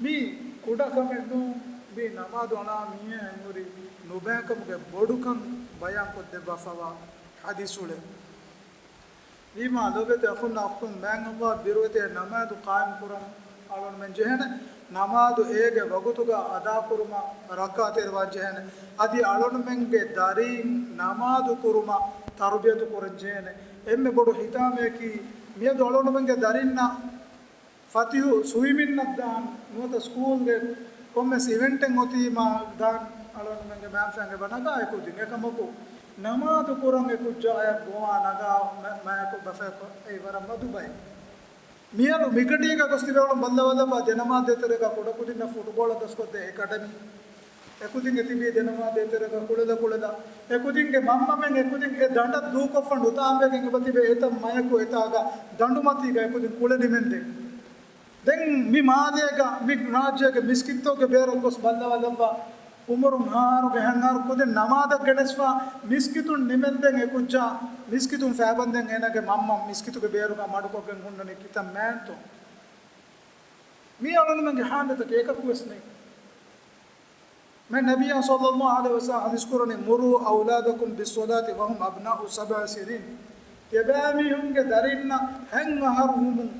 މީ ކުޑަކަމެއް ނޫން، މީ ނަމާދު އަޅާ މީހާ އެނގުރި ނުބައިކަމުގެ ބޮޑުކަން ބަޔާންކޮށްދެއްވާފަވާ ޙަދީޘުޅެ. ވީމާ ލޯބިވެތި އަޚުންނާ އުޚްތުން، މާތް ﷲ ބިރުވެތި ނަމާދު ޤާއިމް ކުރަން އަޅުންމެން ޖެހޭނެ. ނަމާދު އޭގެ ވަގުތުގަ އަދާކުރުމަށް ރައްކާތެރިވާން ޖެހޭނެ. އަދި އަޅުންމެންގެ ދަރީން ނަމާދު ކުރުމަށް ތަރުބިޔަތު ކުރަން ޖެހޭނެ. އެންމެ ބޮޑު ހިތާމަޔަކީ، މިއަދު އަޅުންމެންގެ ދަރިންނަށް ފަތިހު ސުވިމިންއަށް ދާން، ނުވަތަ ސްކޫލްގެ ކޮންމެސް އިވެންޓެއް އޮތީމާ ދާން އަޅުންމެންގެ މައިންބަފައިން އެބަ ނަގާ އެކުދިން. އެކަމަކު، ނަމާދު ކުރަން އެކުއްޖާއަށް ގޮވާ ނަގާ މަ-، މަޔަކު ބަފައަކު އެއީ ވަރަށް މަދު ބައެއް. މިއަދު މިގަޑީގަ ގޮސް ތިބެވަޅުން ބައްލަވާލައްވާ ދެނަމާދު ދޭތެރޭގަ ކުޑަކުދިންނަށް ފުޓުބޯޅަ ދަސްކޮށްދޭ އެކަޑަމީ. އެކުދިން އެ ތިބީ ދެނަމާދު ދޭތެރޭގަ ކުޅެލަ ކުޅެލަ. އެކުދިންގެ މަންމަމެން އެކުދިން އެ ދަނޑަށް ދޫކޮށްފަ ނުތާނބެގެން އެބަ ތިބޭ އެތައް މަޔަކު އެތާގަ ދަނޑުމަތީގަ އެކުދިން ކުޅެ ނިމެންދޭ. ދެން މި މާލޭގަ މި ރާއްޖޭގެ މިސްކިތްތަކުގެ ބޭރަށް ގޮސް ބައްލަވާލައްވާ، އުމުރުން ހާރުގެ ހަންހާރު ކުދިން ނަމާދަށް ގެނެސްފާ، މިސްކިތުން ނިމެންދެން އެކުއްޖާ މިސްކިތުން ފައިބަންދެން އޭނާގެ މަންމަ މިސްކިތުގެ ބޭރުގަ މަޑުކޮށްގެން ހުންނަނީ ކިތައް މާތްތޯ؟ މީ އަޅުންމެންގެ ހާލަތަކީ އެކަކުވެސް ނެތް. މެ ނަބިއްޔާ ޞައްލައްލާހު ޢަލައިހި ވަސައްލަމަ ޙަދީޘް ކުރަނީ، "مروا أولادكم بالصلاة وهم أبناء سبع سنين." ތިޔަބައިމީހުންގެ ދަރިންނަށް ހަތް އަހަރު ވުމުން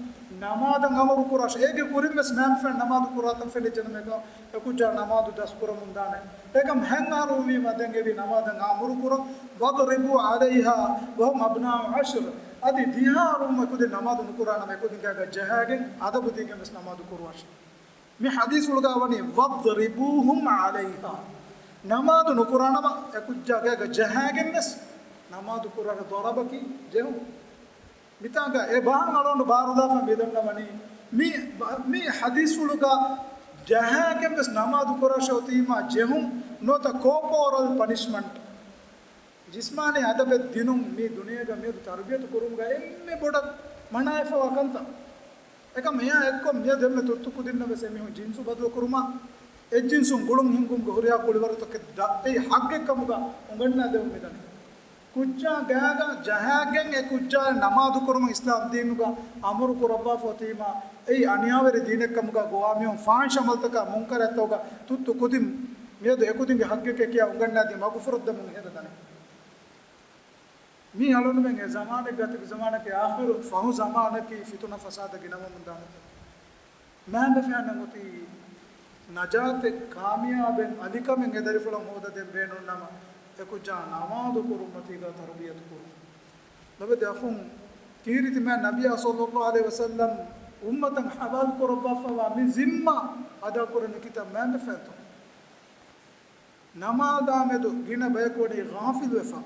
ނަމާދަށް އަމުރު ކުރާށޭ. އޭގެ ކުރިން ވެސް މާތް ފައިން ނަމާދު ކުރާތަން ފެނިއްޖެނަމޭ، އެކުއްޖާ ނަމާދު ދަސް ކުރަމުން ދާނެ. އެކަމް ހަތް އަހަރު ވީމަ ދެން އެވީ ނަމާދަށް އަމުރު ކުރަން. "واضربوا عليها وهم أبناء عشر." އަދި ދިހަ އަހަރު ވުމުން އެކުދިން ނަމާދު ނުކުރާނަމޭ، އެކުދިން ގާގަ ޖަހާގެން އަދަބު ދީގެން ވެސް ނަމާދު ކުރުވާށޭ. މި ޙަދީޘްފުޅުގަ ވަނީ، "واضربوهم عليها." ނަމާދު ނުކުރާނަމަ އެކުއްޖާ ގާގަ ޖަހާގެން ވެސް ނަމާދު ކުރާށޭ. ޟަރަބަކީ ޖެހުން. މިތާނގަ އެ ބަހަށް އަޅުގަނޑު ބާރުލާފަ މި ދަންނަވަނީ، މި، މި ޙަދީޘްފުޅުގަ ޖަހާގެން ވެސް ނަމާދު ކުރާށޭ އޮތީމާ ޖެހުން ނުވަތަ ކޯޕޯރަލް ޕަނިޝްމަންޓް، ޖިސްމާނީ އަދަބެއް ދިނުން މީ ދުނިޔޭގަ މިއަދު ތަރުބިޔަތު ކުރުމުގަ އެންމެ ބޮޑަށް މަނާވެފަވާ ކަންތައް. އެކަމް އެއާ އެއްކޮށް މިއަދު އެންމެ ތުއްތު ކުދިންނަށް ވެސް އެމީހުން ޖިންސު ބަދަލު ކުރުމާ، އެއްޖިންސުން ގުޅުން ހިންގުމުގެ ހުރިހާ ކުޅިވަރުތަކެއް ދަ-، އެއީ ޙައްޤެއް ކަމުގަ އުނގަންނާ ދެވުން މިދަނީ. ކުއްޖާ ގާގަ ޖަހާގެން އެ ކުއްޖާއަށް ނަމާދު ކުރުމަށް އިސްލާމް ދީނުގަ އަމުރު ކުރައްވާފަ އޮތީމާ، އެއީ އަނިޔާވެރި ދީނެއް ކަމުގަ ގޮވާ މީހުން ފާޙިޝް ޢަމަލުތަކާ މުންކަރާތްތަކުގަ ތުއްތު ކުދިން މިއަދު އެކުދިންގެ ޙައްޤެކޭ ކިޔާ އުނގަންނާދީ މަގުފުރައްދަމުން ހޭދަ ދަނީ. މީ އަޅުންމެން އެ ޒަމާނެއްގަ ތިބި ޒަމާނަކީ އާޚިރު ފަހު ޒަމާނަކީ ފިތުނަ ފަސާދަ ގިނަވަމުން ދާނެތޯ. މާބަފައިންނަށް އޮތީ ނަޖާތެއް، ކާމިޔާބެއް، އަލިކަމެއް އެ ދަރިފުޅަށް ހޯދަދޭން ބޭނުންނަމަ، އެކުއްޖާ ނަމާދު ކުރުމަތީގަ ތަރުބިޔަތު ކުރުން. ލޮބެތި އަޚުން، ކީރިތި މާތް ނަބިއްޔާ ޞައްލައްލާހު ޢަލައިހި ވަސައްލަމް އުއްމަތަށް ޙަވާލު ކުރައްވާފައިވާ މި ޒިންމާ އަދާކުރަނީ ކިތައް މާބަފައިންތޯ؟ ނަމާދާމެދު ގިނަ ބަޔަކު ވަނީ ޣާފިލުވެފަ.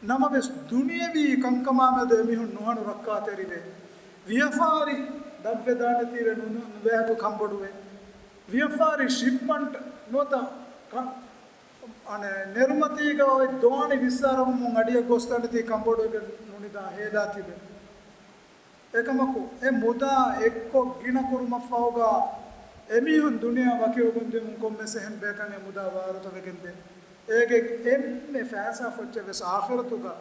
ނަމަވެސް، ދުނިޔަވީ ކަންކަމާމެދު އެމީހުން ނުހަނު ރައްކާތެރިވޭ. ވިޔަފާރި ދަށްވެދާނެތީވެ ނު-، ނު-، ނުވޭހަކު ކަންބޮޑުވޭ. ވިޔަފާރި ޝިޕްމަންޓް ނުވަތަ ކަ-، އަނެއް ނެރުމަތީގަ އޮތް ދޯނި ވިއްސާރަވުމުން އަޑިއަށް ގޮސްދާނެތީ ކަންބޮޑުވެގެން ނުނިދާ ހޭލާ ތިބެ. އެކަމަކު، އެ މުދާ އެއްކޮށް ގިނަ ކުރުމަށްފަހުގަ، އެމީހުން ދުނިޔެއަށް ވަކިވެގެން ދިއުމުން ކޮންމެސް އެހެން ބަޔަކަށް އެ މުދާ ވާރުތަ ވެގެންދޭ. އޭގެ އެންމެ ފައިސާ ފޮއްޗެއް ވެސް އާޚިރަތުގަ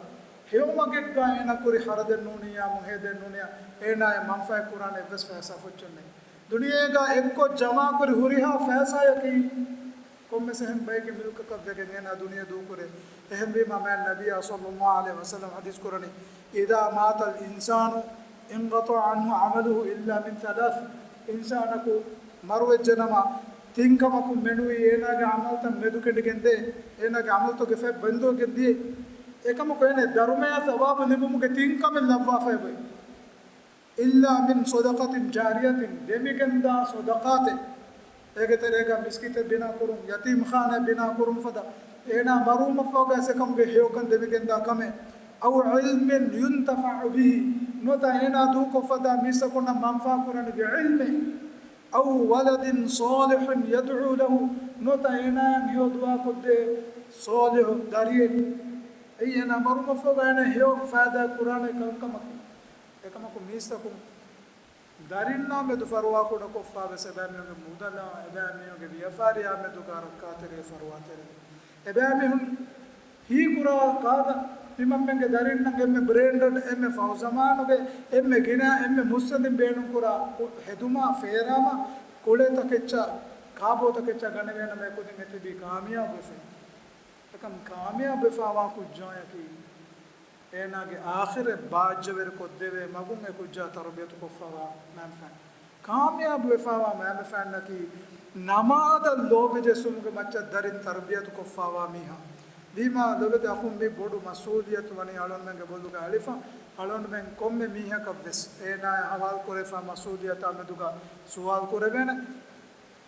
ހެޔޮމަގެއްގަ އޭނާ ކުރި ޚަރަދެއް ނޫނިއްޔާމު ހޭދައެއް ނޫނިއްޔާ، އޭނާއަށް މަންފާއެއް ކުރާނެ އެއްވެސް ފައިސާ ފޮއްޗެއް ނެތް. ދުނިޔޭގަ އެއްކޮށް ޖަމާކުރި ހުރިހާ ފައިސާއަކީ، ކޮންމެސް އެހެން ބައެއްގެ މިލްކަކަށް ވެގެން އޭނާ ދުނިޔެ ދޫކުރޭ. އެހެންވީމަ މާތް ނަބިއްޔާ ޞައްލައްލާހު ޢަލައިހި ވަސައްލަމަ ޙަދީޘް ކުރަނީ، "إذا مات الإنسان انقطع عمله إلا من ثلاث." އިންސާނަކު މަރުވެއްޖެނަމަ، ތިން ކަމަކުން މެނުވީ އޭނާގެ ޢަމަލުތައް މެދުކެނޑިގެން ދޭ، އޭނާގެ ޢަމަލުތަކުގެ ފަތް ބަންދުވެގެން ދިޔަ. އެކަމަކު އޭނަ ދަރުމަޔާ ސަވާބު ލިބުމުގެ ތިން ކަމެއް ލައްވާފައި އޮތް. إلا من صدقة جارية، ދެމިގެންދާ ޞަދަޤާތެއް. އޭގެ ތެރޭގަ މިސްކިތެއް ބިނާ ކުރުން، ޔަތީމްޚާނާ ބިނާ ކުރުން ފަދަ، އޭނާ މަރުވުމަށްފަހުގަ އެކަމުގެ ހެޔޮކަން ދެމިގެންދާ ކަމެއް. أو علم ينتفع به، ނުވަތަ އޭނާ ދޫކޮށްފަދަ މީސްތަކުންނަށް މަންފާ ކުރަނިވި ޢިލްމެއް. أو ولد صالح يدعو له، ނުވަތަ އޭނާއަށް ހެޔޮ ދުޢާކޮށްދޭ ޞާލިޙު ދަރިއެއް. އެއީ އޭނާ މަރުވުމަށްފަހުގަ އޭނާ ހެޔޮ ފައިދާ ކުރާނެ ކަންކަމަކީ. އެކަމަކު މީސްތަކުން ދަރިންނާ މެދު ފަރުވާ ކުޑަކޮށްފަ ވެސް އެބައިމީހުންގެ މުދަލާ، އެބައިމީހުންގެ ވިޔަފާރިއާ މެދުގަ ރައްކާތެރިވެ ފަރުވާތެރިވެ. އެބައިމީހުން ހީކުރާ ކާދަ ތިމަންމެންގެ ދަރިންނަށް އެންމެ ބްރޭންޑަޑް، އެންމެ ފަހު ޒަމާނުގެ، އެންމެ ގިނަ، އެންމެ މުއްސަނދިން ބޭނުންކުރާ ކު-، ހެދުމާ ފޭރާމާ ކުޅޭ ތަކެއްޗާ، ކާބޯ ތަކެއްޗާ ގަނެވޭނަމަ އެކުދިން އެތިބީ ކާމިޔާބުވެފަ. އެކަމް ކާމިޔާބުވެފައިވާ ކުއްޖާއަކީ، އޭނާގެ އާޚިރަތް ބާއްޖަވެރި ކޮށްދެވޭ މަގުން އެ ކުއްޖާ ތަރުބިޔަތު ކޮށްފައިވާ މާންފާން. ކާމިޔާބު ވެފައިވާ މާންފާންނަކީ، ނަމާދަށް ލޯބި ޖެއްސުމުގެ މައްޗަށް ދަރިން ތަރުބިޔަތު ކޮށްފައިވާ މީހާ. ވީމާ، ލޮބެތި އަޚުން، މި ބޮޑު މަސްއޫލިއްޔަތު ވަނީ އަޅުންމެންގެ ބޮލުގަ އެޅިފަ. އަޅުންމެން ކޮންމެ މީހަކަށް ވެސް އޭނާއާ ހަވާލު ކުރެވިފާ މަސްއޫލިއްޔަތާ މެދުގަ ސުވާލު ކުރެވޭނެ.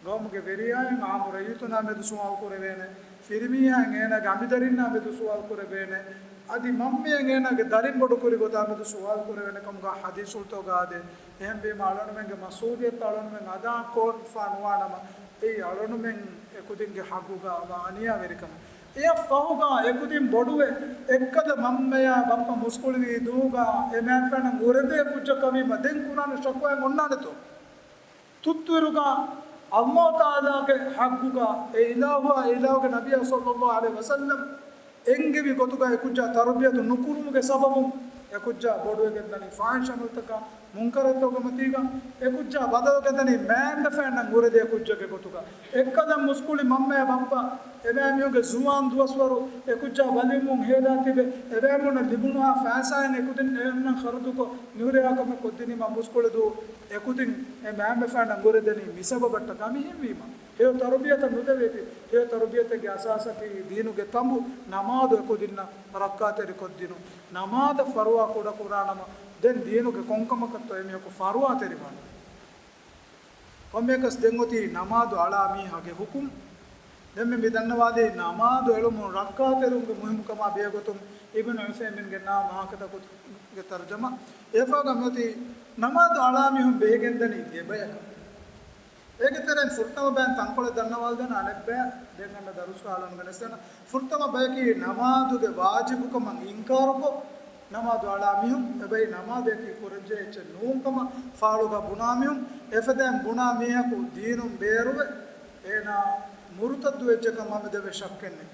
ގައުމުގެ ވެރިޔާއިން އާއްމު ރައްޔިތުންނާ މެދު ސުވާލު ކުރެވޭނެ. ފިރިމީހާއިން އޭނާގެ އަނބިދަރިންނާ މެދު ސުވާލު ކުރެވޭނެ. އަދި މަންމައިން އޭނާގެ ދަރިން ބޮޑުކުރި ގޮތާ މެދު ސުވާލު ކުރެވޭނެ ކަމުގަ ޙަދީޘްފުޅުތަކުގަ އާދޭ. އެހެންވީމަ، އަޅުންމެންގެ މަސްއޫލިއްޔަތު އަޅުންމެން އަދާ ކޮށްފަ ނުވާނަމަ، އެއީ އަޅުންމެން އެކުދިންގެ ޙައްޤުގަ ވާ އަނިޔާވެރިކަމެއް. އެއަށް ފަހުގަ އެކުދިން ބޮޑުވެ، އެއްކަލަ މަންމަޔާ ބައްޕަ މުސްކުޅިވީ ދޫގަ އެ މާންފާނަށް އުރެދޭ ކުއްޖަކަށް ވީމަ، ދެން ކުރާނެ ޝަކުވާއެއް އޮންނާނެތޯ؟ ތުއްތުއިރުގަ ﷲ ތަޢާލާގެ ޙައްޤުގަ އެ އިލާހުއާ އެ އިލާހުގެ ނަބިއްޔާ ޞައްލައްލާހު ޢަލައިހި ވަސައްލަމް އެންގެވި ގޮތުގަ އެ ކުއްޖާ ތަރުބިޔަތު ނުކުރުމުގެ ސަބަބުން އެ ކުއްޖާ ބޮޑުވެގެންދަނީ ފާޙިޝާ އަމަލުތަކާ، މުންކަރުތަކުގެ މަތީގަ. އެ ކުއްޖާ ބަދަލުވެގެންދަނީ މައިންބަފައިންނަށް އުރެދޭ ކުއްޖެއްގެ ގޮތުގަ. އެއްކަލަ މުސްކުޅި މަންމަޔާ ބައްޕަ އެބައިމީހުންގެ ޒުވާން ދުވަސްވަރު އެ ކުއްޖާ ބަލިވުމުން ހޭލާތިބެ، އެބައިމީހުންނަށް ލިބުނުހާ ފައިސާއިން އެކުދިން އެހެންނަން ޚަރަދުކޮށް މިހުރިހާ ކަމެއް ކޮށްދިނީމާ މުސްކުޅި ދޫ އެކުދިން އެ މައިންބަފައިންނަށް އުރެދެނީ މި ސަބަބަށްޓަކާ. މި ހިންވީމަ ހެޔޮ ތަރުބިޔަތަށް ނުދެވޭތީ. ހެޔޮ ތަރުބިޔަތެއްގެ އަސާސަކީ ދީނުގެ ތަނބު، ނަމާދު އެކުދިންނަށް ރައްކާތެރިކޮށްދިނުން. ނަމާދަށް ފަރުވާ ކުޑަކުރާނަމަ، ދެން ދީނުގެ ކޮންކަމަކަށްތޯ އެމީހަކު ފަރުވާތެރިވާނެ؟ ކޮންމެއަކަސް ދެން އޮތީ ނަމާދު އަޅާ މީހާގެ ޙުކުމް. ދެންމެ މި ދަންނަވާލީ ނަމާދު އެޅުމުން ރައްކާތެރިވުމުގެ މުހިއްމުކަމާ ބެހޭގޮތުން އިބްނު ޢުޘައިމީން ގެންނާ މާކަތަކުގެ ތަރުޖަމާ. އެއަށްފަހުގަ މިއޮތީ ނަމާދު އަޅާ މީހުން ބެހިގެންދަނީ ދެބަޔަކަށް. އޭގެ ތެރެއިން ފުރަތަމަ ބައިން ތަންކޮޅެއް ދަންނަވާލަދާނެ އަނެއްބަޔަށް ދެން އަންނަ ދަރުސްގަ އަޅަން ގެނެސްދޭނަ. ފުރަތަމަ ބަޔަކީ ނަމާދުގެ ވާޖިބުކަމަށް އިންކާރުކޮށް، ނަމާދު އަޅާ މީހުން. އެބައި ނަމާދަކީ ކުރަންޖެހޭ އެއްޗެއް ނޫންކަމަށް ފާޅުގަ ބުނާ މީހުން. އެފަދައިން ބުނާ މީހަކު ދީނުން ބޭރުވެ، އޭނާ މުރުތައްދު އެއްޗަކަށް މަމި ދެވެ ޝައްކެއްނެތް.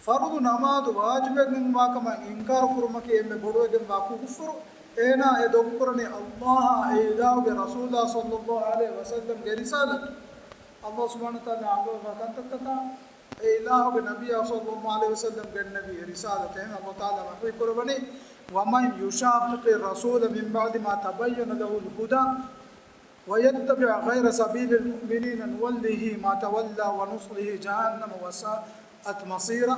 ފަރުޟު ނަމާދު ވާޖިބެއްގެންވާކަމަށް އިންކާރު ކުރުމަކީ އެންމެ ބޮޑުވެގެންވާ ކުފުރު. އޭނާ އެ ދޮގުކުރަނީ ﷲ އާ އެ އިލާހުގެ ރަސޫލާ ޞައްލައްލާހު ޢަލައިހި ވަސައްލަމްގެ ރިސާލަތު. ﷲ ސުބްޙާނަހޫ ވަތަޢާލާ އަންގަވާ ކަންތައްތަކާ އެ އިލާހުގެ ނަބިއްޔާ ޞައްލައްލާހު ޢަލައިހި ވަސައްލަމް ގެންނެވި އެ ރިސާލަތު. އެހެން ﷲ ތަޢާލާ ވަޙީ ކުރައްވަނީ، ومن يشاقق الرسول من بعد ما تبين له الهدى ويتبع غير سبيل المؤمنين نوله ما تولى ونصله جهنم وساءت مصيرا.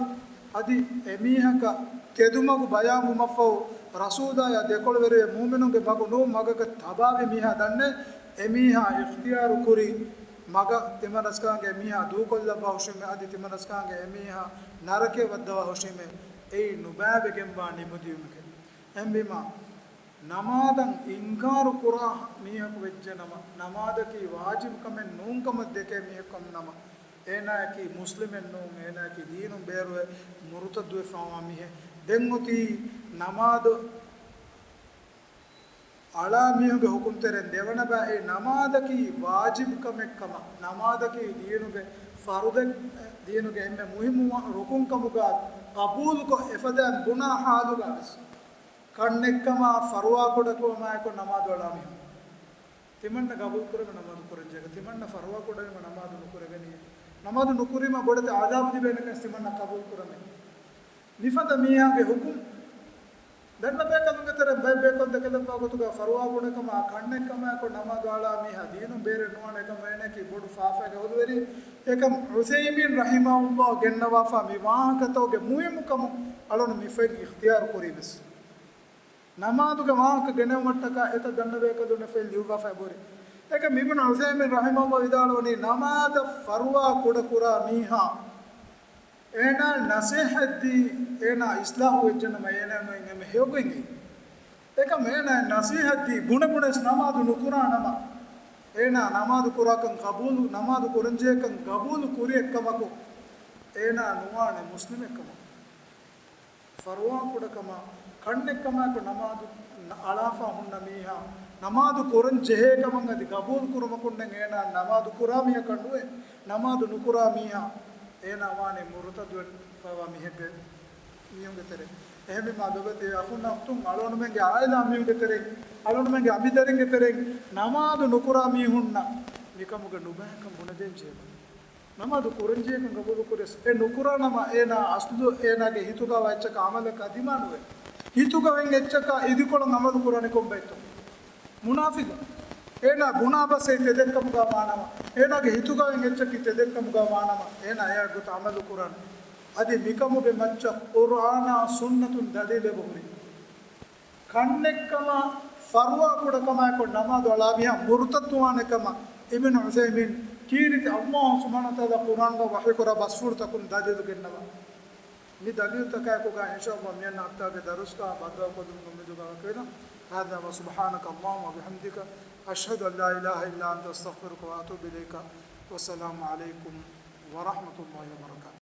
އަދި އެމީހަކަށް ތެދުމަގު ބަޔާންވުމަށްފަހު، ރަސޫލާޔާ ދެކޮޅުވެރިވެ މުއުމިނުންގެ މަގު ނޫން މަގަކަށް ތަބާވި މީހާ ދަންނައި، އެމީހާ އިޚްތިޔާރު ކުރި މަގަށް ތިމަންރަސްކަލާނގެ އެމީހާ ދޫކޮށްލައްވާ ހުށީމޭ، އަދި ތިމަންރަސްކަލާނގެ އެމީހާ ނަރަކަޔަށް ވައްދަވާ ހުށީމޭ، އެއީ ނުބައިވެގެންވާ ނިމުދިޔުމެކޭ. އެހެންވީމާ، ނަމާދަށް އިންކާރު ކުރާ މީހަކު ވެއްޖެނަމަ، ނަމާދަކީ ވާޖިބު ކަމެއް ނޫންކަމަށް ދެކޭ މީހަކު ނަމަ، އޭނާއަކީ މުސްލިމެއް ނޫން، އޭނާއަކީ ދީނުން ބޭރުވެ މުރުތައްދުވެފަވާ މީހެއް. ދެން އޮތީ ނަމާދު އަޅާ މީހުންގެ ޙުކުމްތެރެއިން ދެވަނަ ބައި، އެ ނަމާދަކީ ވާޖިބު ކަމެއް ކަމަށް، ނަމާދަކީ ދީނުގެ ފަރުޟެއް، ދީނުގެ އެންމެ މުހިއްމު ރުކުން ކަމުގަ ޤަބޫލުކޮށް، އެފަދައިން ބުނާ ޙާލުގަ ވެސް ކަންނެއްކަމާ ފަރުވާ ކުޑަކުރުމާއެކު ނަމާދު އަޅާ މީހުން. ތިމަންނަ ޤަބޫލު ކުރެވޭ ނަމާދު ކުރަންޖެހޭކަށް، ތިމަންނަ ފަރުވާ ކުޑަވީމަ ނަމާދު ނުކުރެވެނީ. ނަމާދު ނުކުރީމަ ބޮޑެތި ޢަޛާބު ލިބޭނެކަން ތިމަންނަ ޤަބޫލު ކުރަމޭ. މިފަދަ މީހާގެ ޙުކުމް ދަންނަ ބޭކަލުންގެ ތެރެ ބައެއް ބޭކަލުން ދެކެލައްވާ ގޮތުގަ ފަރުވާ ކުޑަކަމާ ކަންނެއްކަމާއެކު ނަމާދު އަޅާ މީހާ ދީނުން ބޭރެއް ނުވާނެ ކަމަށް އޭނައަކީ ބޮޑު ފާފައިގެ ހުލުވެރި. އެކަމް ޢުޘައިމީން ރަޙިމަހުﷲ ގެންނަވާފާ މި ވާހަކަތަކުގެ މުހިއްމުކަމު އަޅުން މި ފޮތް އިޚްތިޔާރު ކުރީ ވެސް. ނަމާދުގެ ވާހަކަ ގެނެވުމަށްޓަކާ އެތައް ދަންނަ ބޭކަލުންނަށް ފޮތް ލިޔުއްވާފައި ބުރި. އެކަމް އިބްނު ޢުޘައިމީން ރަޙިމަހުﷲ ވިދާޅުވަނީ، ނަމާދަށް ފަރުވާ ކުޑަކުރާ މީހާ، އޭނާ ނަޞޭޙަތްދީ، އޭނާ އިޞްލާޙު ވެއްޖެނަމަ، އޭނާ ނުވަތަ އެންމެ ހެޔޮގޮތް އެއީ. އެކަމް އޭނާ ނަޞޭޙަތްދީ، ބުނެ ބުނެސް ނަމާދު ނުކުރާނަމަ، އޭނާ ނަމާދު ކުރާކަން ޤަބޫލު، ނަމާދު ކުރަންޖެހޭކަން ޤަބޫލު ކުރިއެއްކަމަކު، އޭނާ ނުވާނެ މުސްލިމެއްކަމަކު. ފަރުވާ ކުޑަކަމާ، ކަންނެއްކަމާއެކު ނަމާދު އަޅާފާ ހުންނަ މީހާ، ނަމާދު ކުރަން ޖެހޭ ކަމަށް އަދި ގަބޫލު ކުރުމަކުންނެއް އޭނާ ނަމާދު ކުރާ މީހަކަށް ނުވޭ. ނަމާދު ނުކުރާ މީހާ، އޭނާ ވާނީ މުރުތައްދުވެފައިވާ މީހެއްގެ، މީހުންގެ ތެރެ. އެހެންވީމާ ލޮބުވެތި އަޚުންނާ އުޚްތުން، އަޅުގަނޑުމެންގެ ޢާއިލާ މީހުންގެ ތެރެއިން، އަޅުގަނޑުމެންގެ އަނބިދަރިންގެ ތެރެއިން ނަމާދު ނުކުރާ މީހުންނަށް މިކަމުގެ ނުބައިކަން ބުނެދޭން ޖެހޭ. ނަމާދު ކުރަންޖެހޭކަން ގަބޫލު ކުރިޔަސް، އެ ނުކުރާ ނަމަ އޭނާ އަސްލު އޭނާގެ ހިތުގަވާ އެއްޗަކަށް އަމަލަކަށް ދިމާނުވޭ. ހިތުގަވެން އެއްޗަކާ އިދިކޮޅަށް އަމަލު ކުރާނީ ކޮން ބައެއްތޯ؟ މުނާފިޤުން. އޭނާ ބުނާ ބަސް އެއް ތެދެއްކަމުގަ ވާނަމަ، އޭނާގެ ހިތުގަވެން އެއްޗަކީ ތެދެއްކަމުގަ ވާނަމަ، އޭނާ އެއާ ގޮތަށް އަމަލު ކުރާނެ. އަދި މިކަމުގެ މައްޗަށް ޤުރްއާނާ ސުންނަތުން ދަލީލެއް އެބަހުރި. ކަންނެއްކަމާ ފަރުވާ ކުޑަކަމާއެކު ނަމާދު އަޅާ މީހާ މުރުތައްދުވާނެ ކަމަށް އިބްނު ޢުޘައިމީން ކީރިތި ﷲ ސުބްޙާނަހޫ ވަތަޢާލާ ޤުރްއާންގަ ވަޙީކުރާ ބަސްފުޅުތަކުން ދަލީލު ގެންނަވާ. މި ދަލީލުތަކާއެކުގަ އިންޝާﷲ މިއަންނަ ހަފްތާގެ ދަރުސްގަ ބައްދަލުކޮށްލުމުގެ އުއްމީދުގަ ވަކިވެލަން. هذا وسبحانك اللهم وبحمدك أشهد أن لا إله إلا أنت أستغفرك وأتوب إليك. والسلام عليكم ورحمة الله وبركاته.